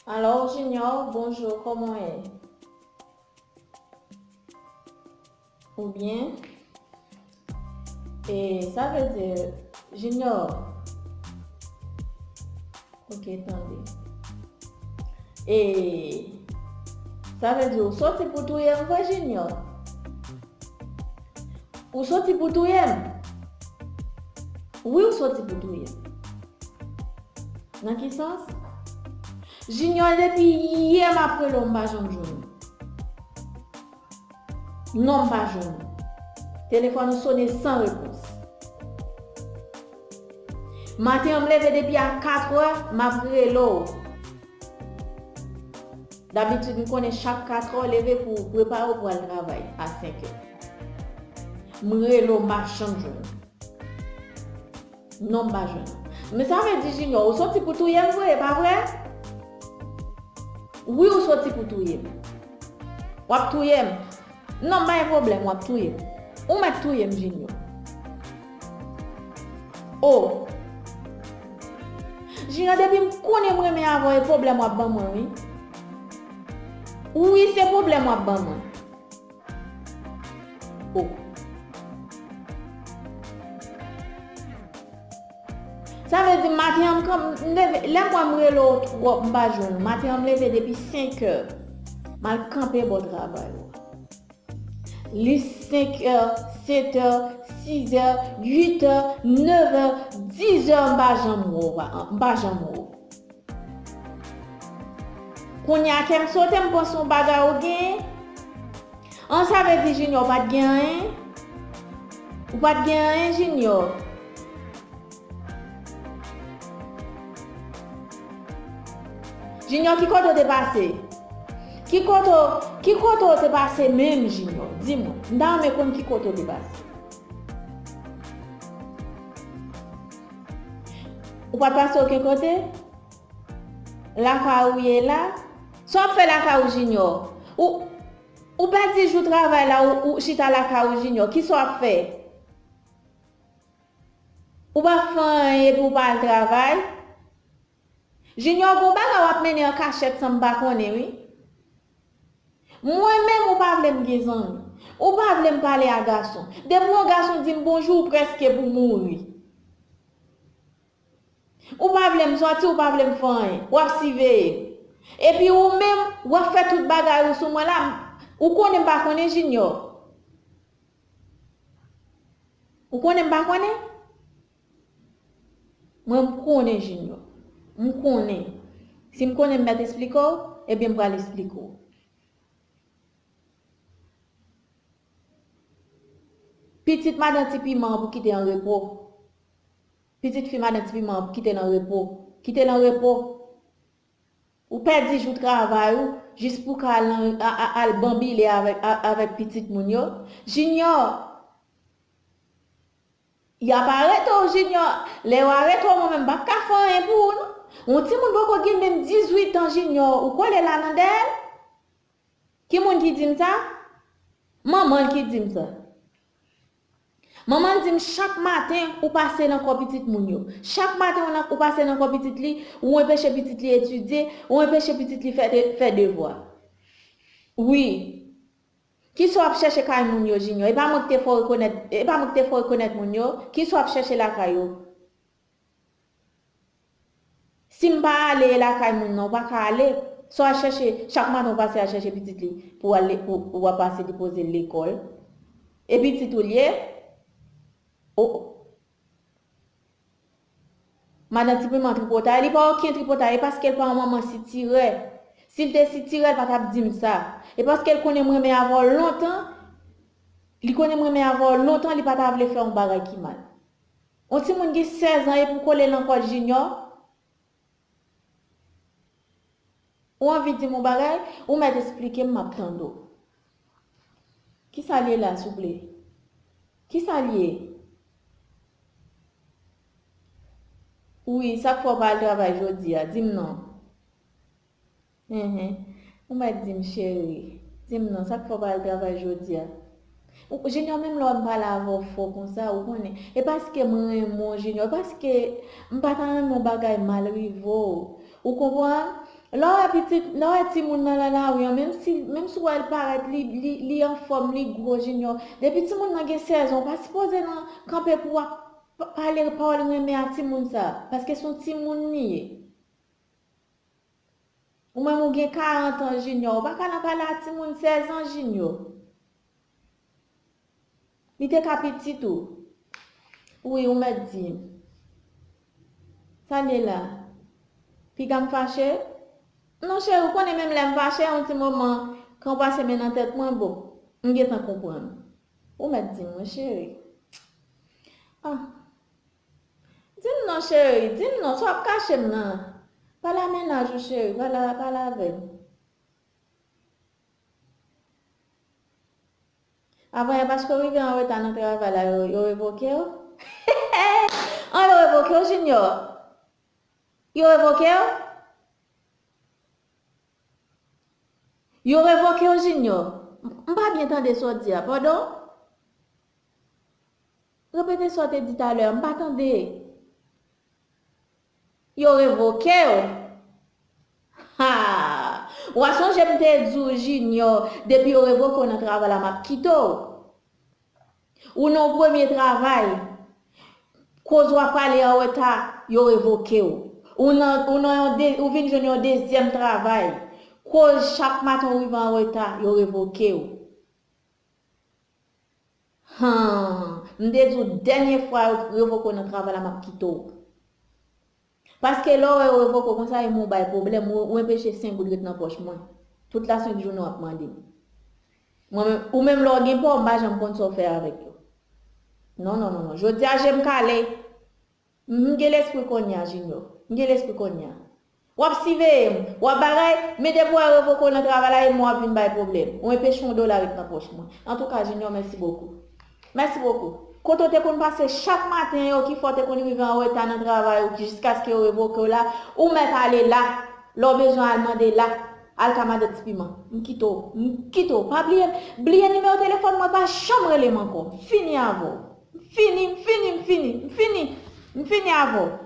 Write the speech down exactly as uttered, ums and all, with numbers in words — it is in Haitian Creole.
Alors, Junior, bonjour, comment est? Ou bien? Et ça veut dire, Junior. Ok, tande. E sa vle di ou soti pou touye m vre, Junior? Ou soti pou touye m? Wi, ou soti pou touye m. Nan ki sans? Junior, depi yè m ap rele w, m pa janm jwenn ou. Non, m pa jwenn ou. Telefòn ou sone san repons. Maten an, m leve depi a katrè, m ap rele w. Dabitid, m konnen chak katrè w leve pou w prepare w pou al travay a senkè. M rele w, m pa janm jwenn ou. Non, m pa jwenn ou. Men sa vle di, Junior, ou soti pou touye m vre, e pa vre? Wi, ou soti pou touye m. W ap touye m. Non, pa gen pwoblèm, w ap touye m. Ou mèt touye m, Junior. O. Junior, depi m konnen m renmen avè w, e pwoblèm w ap ban mwen, wi. Wi, se pwoblèm w ap ban mwen. O. Sa vle di maten an, m kan-, m leve, lè m wè m rele w twòp, m pa jwenn ou. Maten an, m leve depi senkè. M al kanpe bò travay ou. Li senkè, setè, sizè, uitè, nevè, dizè, m pa janm wè w, pa, m pa janm wè w. Kounye a kè m sote, m panse yon bagay ou genyen. An, sa vle di Junior ou pa t gen anyen? Ou pa t gen anyen, Junior? Junior, ki kote w te pase? Ki kote w, ki kote w te pase menm, Junior? Di mwen. M ta renmen konn ki kote w te pase. Ou pa t pase okenn kote? Lakay ou ye la? Sa w ap fè lakay ou, Junior? Ou, ou pèdi jou travay la, ou, ou chita lakay ou, Junior. Kisa w ap fè? Ou pa fè anyen epi ou pa al travay? Junior, gon bagay w ap mennen an kachèt san m pa konnen, wi. Mwen menm, ou pa vle m gen zanmi. Ou pa vle m pale a gason. Depi yon gason di m bonjou, ou prèske pou mouri. Ou pa vle m sòti, ou pa vle m fè anyen. W ap siveye m. Epi ou menm, w ap fè tout bagay ou sou mwen la. Ou konnen m pa konnen, Junior? Ou konnen m pa konnen? Mwen, m konnen, Junior. M konnen. Si m konnen m mèt esplike w, ebyen, m pral esplike w. Pitit madan Ti Piman an pou kite an repo. Pitit fi madan Ti Piman an pou kite l an repo. Kite l an repo. Ou pèdi jou travay ou jis pou ka al nan, a, a, al banbile avèk, a, avèk pitit moun yo. Junior, y ap arete w, Junior. Lè yo arete w, mwen menm, m p ap ka fè anyen pou ou, non. Yon timoun poko gen menm dizuit an, Junior, ou kole la nan dèyè l? Ki moun ki di m sa? Manman l ki di m sa. Manman l di m chak maten ou pase nan kò pitit moun yo. Chak maten ou nan, ou pase nan kò pitit li, ou anpeche pitit li etidye, ou anpeche pitit li fè de, fè devwa. Wi. Kisa w ap chèche kay moun yo, Junior? E pa mwen ki te fè w rekonèt, e pa mwen ki te fè w rekonèt moun yo? Kisa w ap chèche lakay yo? Si m pa ale lakay moun nan, ou pa ka ale. Sa w al chèche, chak maten ou pase al chèche pitit li pou w al, pou w ap pase depoze l lekòl. E pitit ou l ye? O, madan Ti Piman tripotay, li pa okenn tripotay, e paske l pa yon manman sitirè. Si l te sitirè, l pa t ap di m sa. E paske l konnen m renmen avè w lontan, li konnen m renmen avè w lontan, li pa ta vle fè yon bagay ki mal. Yon timoun gen sèz an epi w kole nan kò l, Junior? Ou anvi di m yon bagay? Ou mèt esplike m, m ap tande w. Kisa l ye la, souple? Kisa l ye? Wi, sa k fè w pa al travay jodi a? Di m non. Enhen. Ou mèt di m, cheri. Di m non, sa k fè w pa al travay jodi a? Ou, Junior, menm lè w wè m pale avè w fò konsa, ou konnen. E paske m renmen w, Junior, e paske m pa ta renmen yon bagay mal rive w. Ou konprann? Lè w wè pitit, lè w wè timoun nan nan lari an, menm si, menm si w wè l parèt, li, li, li anfòm, li gwo, Junior, depi timoun nan gen sèz an, ou pa sipoze nan kanpe pou w ap pa-, pale pawòl renmen a timoun sa, paske se yon timoun li ye. Ou menm ou gen karant an, Junior, ou pa ka nan pale a timoun sèz an, Junior. Li te ka pitit ou. Wi, ou mèt di m. Sa l ye la? Piga m fache? Non, cheri, ou konnen menm lè m fache, yon ti moman, kan w pase men nan tèt mwen, bon, m gentan konprann. Ou mèt di m, wi, cheri. Ah. Di m non, cheri, di m non, sa w ap kache m nan? Pale a mennaj ou, cheri, pale, pale avè m. Avan yè, paske w rive an reta nan travay la, yo, yo revoke w? An, yo revoke w, Junior? Yo revoke w? Yo revoke w, Junior? M, m pa byen tande sa w di a, padon? Repete sa w te di talè a, m pa tande. Yo revoke w. Ha! W a sonje m te di w, Junior, depi yo revoke w nan travay la, m ap kite w. Ou nan yon premye travay, koz w ap prale an reta, yo revoke w. Ou nan, ou nan yon de, ou vin jwenn yon dezyèm travay, koz chak maten w rive an reta, yo revoke w. Han, m te di w dènye fwa yo revoke w nan travay la, m ap kite w. Paske lè w wè yo revoke w konsa, e mwen w bay pwoblèm, ou, ou enpeche senk goud ret nan pòch mwen. Tout lasenk jounen w ap mande m. Mwen menm, ou menm lè w gen pa w, m pa janm konn sa w fè avèk yo. Non, non, non, non. Jodi a, je m kale. M gen lespri kounye a, Junior. M gen lespri kounye a. W ap siveye m, w ap bagay, men depi w wè revoke w nan travay la, e mwen w ap vin bay pwoblèm. Ou enpeche yon dola ret nan pòch mwen. Antouka, Junior, mèsi bokou. Mèsi bokou. Kote w te konn pase chak maten yo, ki fè w te konn rive an reta nan travay ou, ki jiskaske yo revoke w la, ou mèt ale la. Lè w bezwen al mande la, al ka madan Ti Piman. M kite w, m kite w. Pa bliye, bliye nimewo telefòn mwen, pa janm rele m ankò. M fini avè w. M fini, m fini, m fini, m fini. M fini avè w.